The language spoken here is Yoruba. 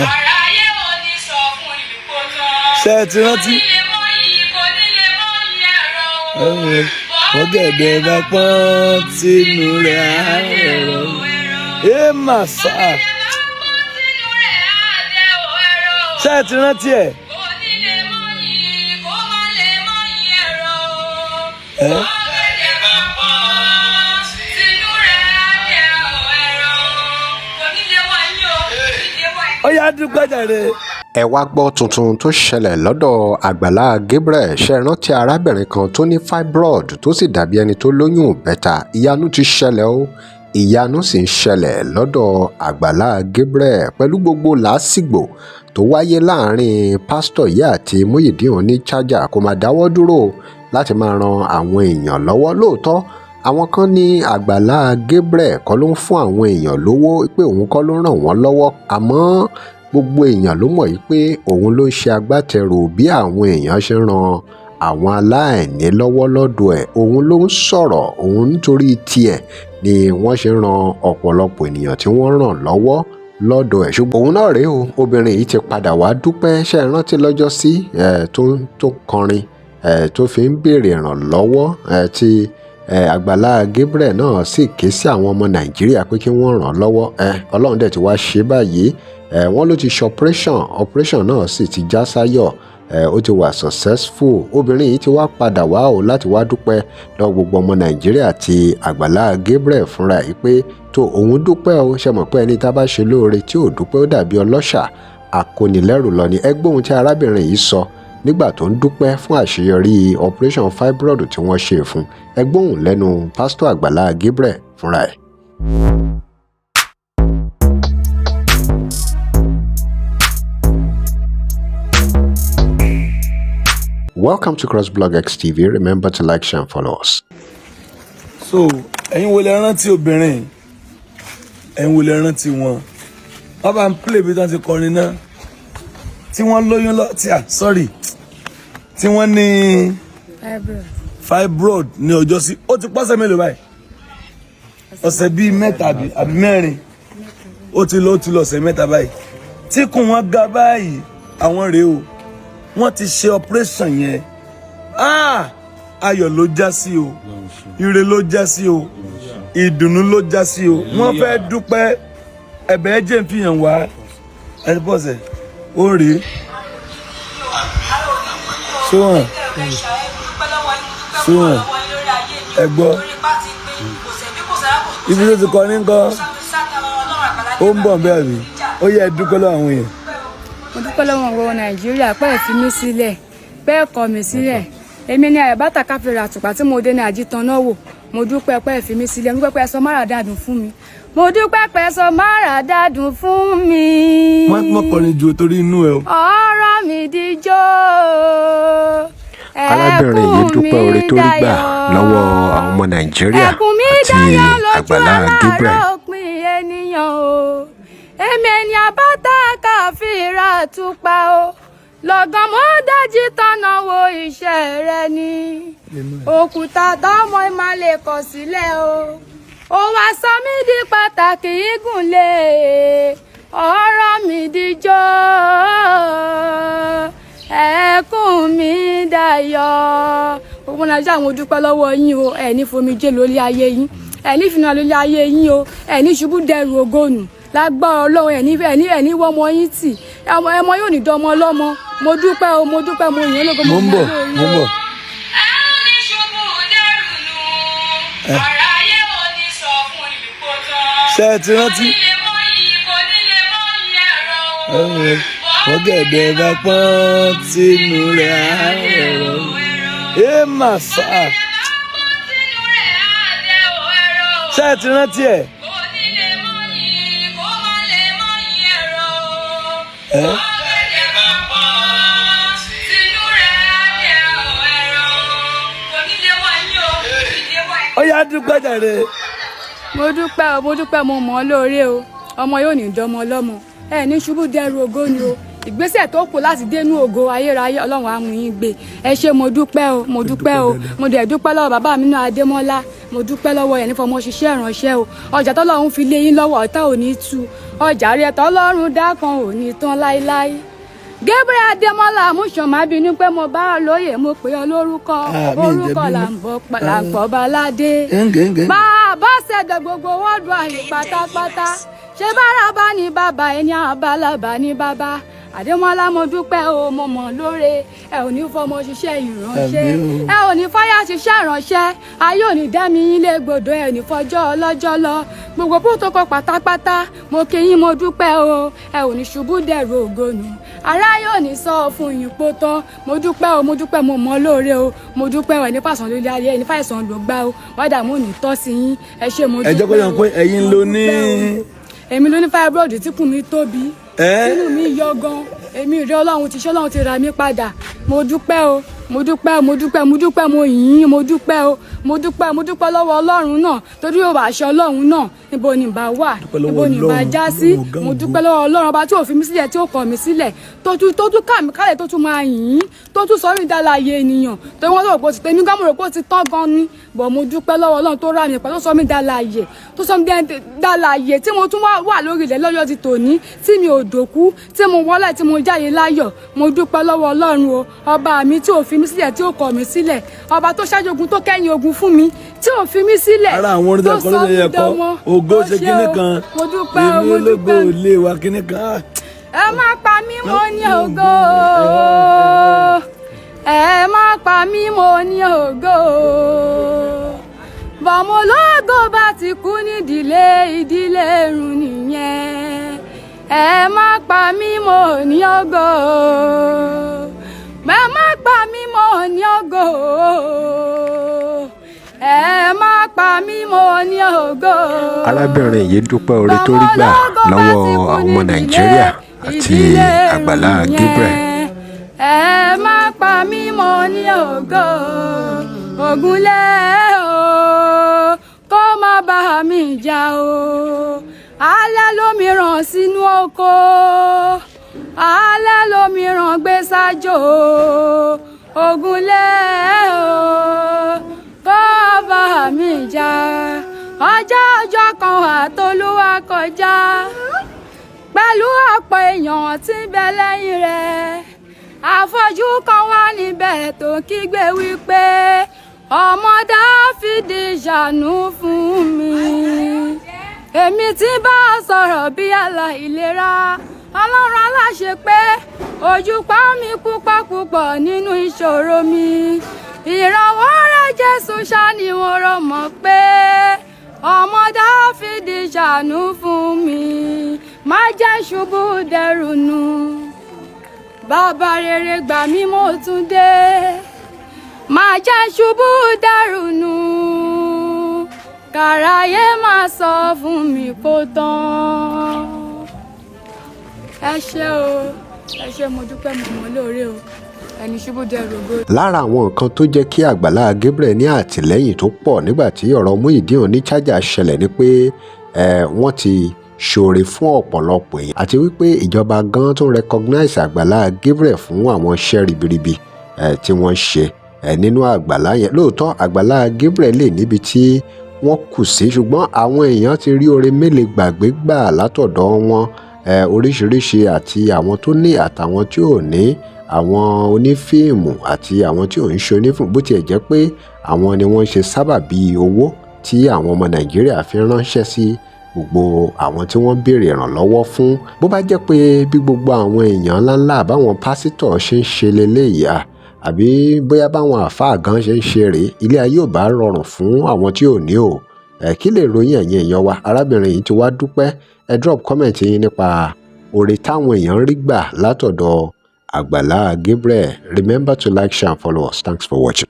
Àráyé ò ní sọ fún ìkó tán. Ṣé ẹ ti rántí? Kò ní lè mọyì, kò ní lè mọyì ẹ̀rọ o. Ọ̀gẹ̀dẹ̀ bá pọ́n tínú rẹ̀ á rọ̀. Ẹ mà sá. Ṣé ẹ ti rántí ẹ̀? Kò ní lè mọyì, kó má lè mọyì ẹ̀rọ o. Ẹ́ Ọ̀gẹ̀dẹ̀ bá pọ́n tínú rẹ̀ á dẹ̀ o ẹ̀rọ o. Kò ní lè mọyì o, kò ní lè mọyì. Ó yá, dúpẹ́ jàre. Ẹ wá gbọ́ tuntun tó ṣẹlẹ̀ lọ́dọ̀ Àgbàlá Gabriel. Ṣe rántí arábìnrin kan tó ní fibroid tó sì dàbí ẹni tó lóyún ìbẹ́ta? Ìyanu ti ṣẹlẹ̀ o, ìyanu sì ń ṣẹlẹ̀ lọ́dọ̀ Àgbàlá Gabriel. Pẹ̀lú gbogbo làásìgbò tó wáyé láàrin pásítọ̀ yìí àti Muyideen Oníchájà, kò má dáwọ́ dúró láti máa ran àwọn èèyàn lọ́wọ́. Lóòótọ́, àwọn kan ní Àgbàlá Gabriel kọ́ ló ń fún àwọn èèyàn lówó, pé òun kọ́ ló ń ràn wọ́n lọ́wọ́, àmọ́ gbogbo èèyàn ló mọ̀ yìí pé òun ló ń ṣe agbátẹrù bí àwọn èèyàn ṣe ń ran àwọn aláìní lọ́wọ́ lọ́dọ̀ ẹ̀. Òun ló ń sọ̀rọ̀ òun, nítorí tiẹ̀ ni wọ́n ṣe ń ran ọ̀pọ̀lọpọ̀ ènìyàn tí wọ́n ràn lọ́wọ́ lọ́dọ̀ ẹ̀. Ṣùgbọ́n òun náà rèé o, obìnrin yìí ti padà wá dúpẹ́. Ṣe é rántí lọ́jọ́ sí tó kọrin tó fi ń béèrè ìrànlọ́wọ́ tí Àgbàlá Gabriel náà sì ké sí àwọn ọmọ Nàìjíríà pé kí wọ́n ràn án lọ́wọ́? Ọlọ́run dẹ̀ ti wá ṣe báyìí. Wọ́n ló ti ṣe operation, operation náà sì ti já sáyọ̀, ó ti wà successful. Obìnrin yìí ti wá padà wá o láti wá dúpẹ́ lọ́wọ́ gbogbo ọmọ Nàìjíríà àti Àgbàlá Gabriel fúnra yìí pé tó òun dúpẹ́ o. Ṣe mọ̀ pé ẹni tá a bá ṣe lóore tí ò dúpẹ́, ó dàbí ọlọ́ṣà akónilẹ́rù lọ ni. Ẹ gbọ́ ohun tí arábìnrin yìí sọ nígbà tó ń dúpẹ́ fún àṣeyọrí operation fibroid tí wọ́n ṣe fún. Ẹ gbóhùn lẹ́nu pásítọ̀ Àgbàlá Gabriel fúnra ẹ̀. Welcome to CrossBlog X TV. Remember to like, share, and follow us. So ẹ̀yin wo lẹ rántí obìnrin? Ẹ̀yin wo lẹ rántí wọn? Wọ́n bá ń play bí wọ́n ti kọrin náà tí wọ́n lóyún lọ tí, ah, sorry, tí wọ́n ní fibroid ní ọjọ́ sí. Ó ti pọ́sẹ̀ mélòó báyìí? Ọ̀sẹ̀ bíi 3 àbí 4. Ó ti lọ ọ̀sẹ̀ 3 báyìí tí kùn wọn ga báyìí. Àwọn rèé o, wọ́n ti ṣe operation yẹn. Ah, ayọ̀ ló já sí o, ire ló já sí o, ìdùnnú ló já sí o. Wọ́n fẹ́ dúpẹ́. Ẹ̀bẹ̀ ẹ jẹ́ ń fi hàn wá. Ẹ bọ́sẹ̀, ó rèé sóhàn sóhàn. Ẹ gbọ́ ibi tó ti kọrin kan, ó ń bọ̀ bẹ́ẹ̀ bí ó yẹ. Ẹ dúpẹ́ lọ́wọ́ àwọn èèyàn. Mo dúpẹ́ lọ́wọ́ àwọn Nàìjíríà pé ẹ̀ fi mí sílẹ̀, pé ẹ̀ kọ̀ mí sílẹ̀. Èmi ní àyàbátà káfíńrà àtùpà tí mo dé ní àjítàn náà wò. Mo dúpẹ́ pé ẹ̀ fi mí sílẹ̀. Mo dúpẹ́ pé ẹ sọ mára dàdùn fún mi. Mo dúpẹ́ pé ẹ sọ mára dàdùn fún mi. Wọ́n kọrin ju torí inú ẹ o. Ọ̀rọ̀ mi dijó. Arábìnrin yìí dúpẹ́ oore tó rí gbà lọ́wọ́ àwọn ọmọ Nàìjíríà Ẹkún mi àti dayọ̀ lójú Àgbàlá Gabriel. aláàárọ̀ pin ènìyàn o. Èmi ẹni àbáta káfíńrà túpa o, lọ́gán mo dájí tọ́nà wo iṣẹ́ rẹ ni. Òkúta tọmọ ìmàlẹ̀ kọ̀ sílẹ̀ o, ó wá sọ mí di pàtàkì ìgúnlẹ̀. Ọ̀rọ̀ mi dijó, ẹkún mi dayọ̀. Gbogbo Nàìjíríà, mo dúpẹ́ lọ́wọ́ yín o. Ẹ̀ ní fomijé lórí ayé yín, ẹ̀ ní fìnnà lórí ayé yín o, ẹ̀ ní ṣubú dẹrù ògónù lágbára Ọlọ́run. Ẹ̀ ní wọ́mọ yín tì, ẹmọ ẹmọ yóò ní dọmọ ọlọ́mọ. Mo dúpẹ́ o, mo dúpẹ́, mo yìn ín lógo. Mo ń bọ̀, mo ń bọ̀. Ẹ ò ní ṣubú dẹrù nù. Àráyé ò ní sọ fún ìkó tán. Ṣé ẹ ti rántí? Kò ní lè mọyì, kò ní lè mọyì ẹ̀rọ o. Ọ̀gẹ̀dẹ̀ bá pọ́n tínú rẹ̀ á rọ̀. Ẹ mà sá. Ṣé ẹ ti rántí ẹ̀? Kò ní lè mọyì, kó má lè mọyì ẹ̀rọ o. Ẹ́ Ọ̀gẹ̀dẹ̀ bá pọ́n tínú rẹ̀ á dẹ̀ o ẹ̀rọ o. Kò ní lè mọyì o, kò ní lè mọyì. Ó yá, dúpẹ́ jàre. Mo dúpẹ́ o, mo dúpẹ́, mo mọ̀ ọ́ lóore o. Ọmọ yóò ní dọmọ ọlọ́mọ. Ẹ ní ṣubú dẹrù ògo ni o. Ìgbésẹ̀ tó kù láti dénú ògo ayérayé, Ọlọ́run á mú yín gbé. Ẹ ṣé, mo dúpẹ́ o, mo dúpẹ́ o. Mo dẹ̀ dúpẹ́ lọ́wọ́ bàbá mi náà, Adémọ́lá. Mo dúpẹ́ lọ́wọ́ ẹ̀ ní fọmọ ṣiṣẹ́ ìránṣẹ́ o. Ọjà tọ́lọ́run fi lé yín lọ́wọ́, ọ̀tá ò ní tú. Ọjà rẹ̀ tọ́lọ́run dákan ò ní tán láéláé. Gabriel Adémọ́lá Amúsàn, má bínú pé mo bá ọ lóye, mo pè ọ lórúkọ. Ah, mi ì jẹ́ Orúkọ bínú. là ń bọ̀, là ń pọ̀ baládé. Ǹgẹ̀. Bàbá ṣẹ̀dọ̀ gbogbo wọ́ọ̀dù àyè pátápátá. Ṣé bárabá ní bàbá ẹni, àbálàbà ní bàbá. Àdémọ́lá, mo dúpẹ́ o, mo mọ̀ lóore. Ẹ ò ní fọmọ ṣiṣẹ́ ìránṣẹ́. Àmín o. Ẹ ò ní fáyà ṣiṣẹ́ ìránṣẹ́. Ayé ò ní dẹ́mi yín lé gbòdò. Ẹ ò ní fọjọ́ ọlọ́jọ́ lọ. Gbogbo protocol pátápátá, mo kí yín, mo dúpẹ́ o. Ẹ ò ní ṣubú dẹ̀rù ògònù. Aráyé ò ní sọ fún yín pó tán. Mo dúpẹ́ o, mo dúpẹ́, mo mọ̀ lóore o. Mo dúpẹ́ o. Ẹ ní fàṣàn lórí ayé, ẹ ní fàìsàn ló gbá o. Wádà mo ní tọ́ sí yín. Ẹ ṣé, mo Ẹ jẹ́ kó dúpẹ́ yàn o. pé ẹ̀yin Mo ló ní. dúpẹ́ o. Èmi ló ní fibroid tí kùn mi tóbi, Ẹ́? Tínú mi yọ gan. Èmi rí Ọlọ́run ti ṣe, Ọlọ́run ti rà mí padà. Mo dúpẹ́ o, mo dúpẹ́ o, mo dúpẹ́, mo dúpẹ́, mo yìn ín, mo dúpẹ́ o, mo dúpẹ́, mo dúpẹ́ lọ́wọ́ Ọlọ́run náà, torí yóò bá aṣọ Ọlọ́run náà, níbo ni ìbá wà? Dúpẹ́ lọ́wọ́ Níbo ni ìbá Ọlọ́run, já sí? Ọlọ́run ọ̀gá Mo ògo. dúpẹ́ lọ́wọ́ Ọlọ́run ọba tí ò fi mí sílẹ̀, tí ò kọ̀ mí sílẹ̀, tó tún kà mí kálẹ̀, tó tún máa yìn ín, tó tún sọ mí dálàyé ènìyàn, tó wọ́n sọ̀rọ̀ pé ó ti tẹ̀mí gán, mo rò pé ó ti tán gan ni bọ̀. Mo dúpẹ́ lọ́wọ́ Ọlọ́run tó rà mí pẹ̀lú, tó sọ mí dálàyé, tó sọ mí dálàyé, tí mo tún wà lórí ilẹ̀ lọ́jọ́ ti tòní, tí mi ò dòkú, tí mo wọlé, tí mo jáde láyọ̀. Mo dúpẹ́ lọ́wọ́ Ọlọ́run o, ọba mi tí ò fi mí sílẹ̀, tí ò kọ̀ mí sílẹ̀, ọba tó ṣáájú ogun, tó kẹ́yìn ogun fún mi, tí ò fi mí sílẹ̀, Ara àwọn orin tó tẹ kọ́ sọ ló mí yẹ kọ́ dọmọ. ògo Ó ṣe ṣé kíní o, kan. mo dúpẹ́ o, Èmi mo ológo dúpẹ́. lè wa kíní kan. Ah, Ẹ má pa mí, mo ní ògo. Ẹ má pa mí, mo ní ògo. Bọ̀mọ̀ ológo bá ti kú nídìílé, ìdílé run nìyẹn. Ẹ má pa mí, mo ní ògo. Ẹ má pa mí, mo ní ògo. Ẹ má pa mí, mo ní ògo. Arábìnrin yìí dúpẹ́ oore tó rí gbà lọ́wọ́ àwọn ọmọ Nàìjíríà àti Àgbàlá Gabriel. Ẹ má pa mí, mo ní ògo. Ògúnlẹ̀ o, kó má bá mi jà o. Alẹ́ lómìíràn sínú oko, alẹ́ lómìíràn gbé sájò. Ògúnlẹ̀ o, kó bá mi jà. Ọjọ́ ọjọ́ kan àtolúwa kọjá pẹ̀lú ọ̀pọ̀ èèyàn tí ń bẹ lẹ́yìn rẹ̀. Àfọ́jú kan wà níbẹ̀ tó ń kígbe wípé, "Ọmọ Dáfídì, ṣàánú fún mi." Èmi tí bá a sọ̀rọ̀ bí aláìlera, Ọlọ́run aláṣẹ pé ojú pa mí púpọ̀ púpọ̀ nínú ìṣòro mi. Ìrànwọ́ rẹ̀ Jésù ṣá ni mo rọ̀ mọ́ pé, "Ọmọ Dáfídì, ṣàánú fún mi." Má jẹ́ ṣubú dẹrù nù. Bàbá rere, gbà mí, mo tún dé. Má jẹ́ ṣubú dẹrù nù, kàráyé má sọ fún mi kó tán. Ẹ ṣé o, ẹ ṣé, mo dúpẹ́, mo mọ̀ lóore o. Ẹni ṣubú dẹrù ògo. Lára àwọn nǹkan tó jẹ́ kí Àgbàlá Gabriel ní àtìlẹ́yìn tó pọ̀ nígbà tí ọ̀rọ̀ Muyideen Oníchájà ṣẹlẹ̀ ni pé wọ́n ti ṣoore fún ọ̀pọ̀lọpọ̀ èèyàn, àti wípé ìjọba gan tó recognize Àgbàlá Gabriel fún àwọn iṣẹ́ ribiribi tí wọ́n ṣe nínú àgbàlá yẹn. Lóòótọ́, Àgbàlá Gabriel lè níbi tí wọ́n kù sí, ṣùgbọ́n àwọn èèyàn ti rí oore mélèé gbàgbé gbà látọ̀dọ̀ wọn oríṣiríṣi, àti àwọn tó ní àtàwọn tí ò ní, àwọn onífíìmù àti àwọn tí ò ń ṣe onífíìmù, bó tiẹ̀ jẹ́ pé àwọn ni wọ́n ń ṣe sábàbí owó tí àwọn ọmọ Nàìjíríà fi ránṣẹ́ sí gbogbo àwọn tí wọ́n béèrè ìrànlọ́wọ́ fún. Bó bá jẹ́ pé bí gbogbo àwọn èèyàn ńláńlá àbáwọn pásítọ̀ ṣe ń ṣe leléyìí à, àbí bóyá báwọn àáfàá gan ṣe ń ṣe rèé, ilé ayé ò bá rọrùn fún àwọn tí ò ní o. Ẹ kí lè ròyìn, ẹ̀yin èèyàn wa? Arábìnrin yìí ti wá dúpẹ́. Ẹ drop comment yín nípa oore táwọn èèyàn ń rí gbà látọ̀dọ̀ Àgbàlá Gabriel. Remember to like, share and follow us. Thanks for watching.